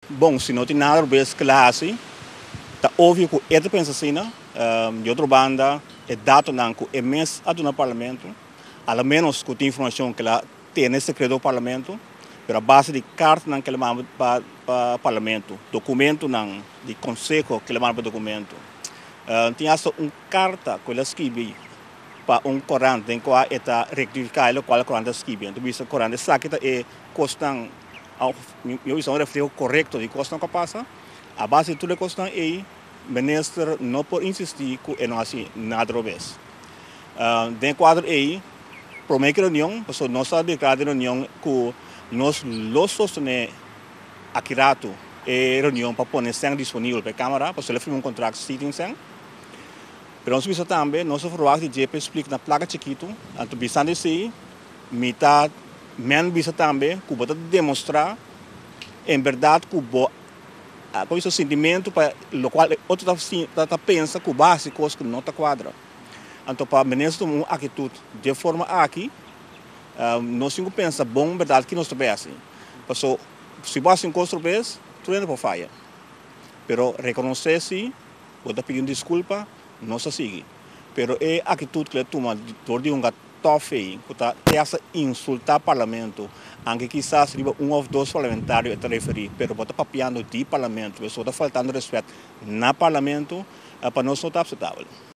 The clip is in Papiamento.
Bon, si no tin nada robes ku el a hasi, ta obvio ku e ta pensa asina. Di otro banda, e datonan ku e mes a duna Parlamento, a lo menos ku tin informashon ku el a tene sekreto pa Parlamento, pero a base di kartanan ku el a manda pa pa Parlamento, dokumentonan di konseho ku el a manda pa dokumento. Tin asta un karta ku el a skibi pa un korant den kua e ta rektifiká e lokual e korant a skibi. Anto bisa korant esaki ta e kosnan. Mi a bisa un refleho korekto di kosnan ku a pasa. A base di tur e kosnan ei, minister no por insistí ku e no hasi nada robes. Den e kuadro ei, promé ku e reunion, pasobra nos a deklará den reunion ku nos lo sostené aki ratu e reunion pa pone sèn disponibel pa e Kámara, pasobra el a firma un kontrakt si tin sèn. Pero nos a bisa tambe, nos a ferwagt di dje pa e splika na plaka chikitu, anto bisando esei, Mi ta men bisa tambe ku bo ta demostrá en bèrdat ku bo a kuminsá sintimentu pa lokual e otro ta ta pensa ku bo a hasi kos ku no ta kuadra. Anto pa minister tuma un aktitut dje forma aki, nos tin ku pensa bon bèrdat ki nos ta bai hasi. Paso si bo hasi un kos robes, tur hende por faya. Pero rekonosé si bo ta pidi un diskulpa, nos ta sigui. Pero e aktitut ku el a tuma dor di hunga Tòf ei ku ta te hasta insultá Parlamento, anke kisas riba un òf dos parlamentario e ta referí, pero bo ta papiando di Parlamento, pues bo ta faltando rèspèt na Parlamento, pa nos no ta apseptabel.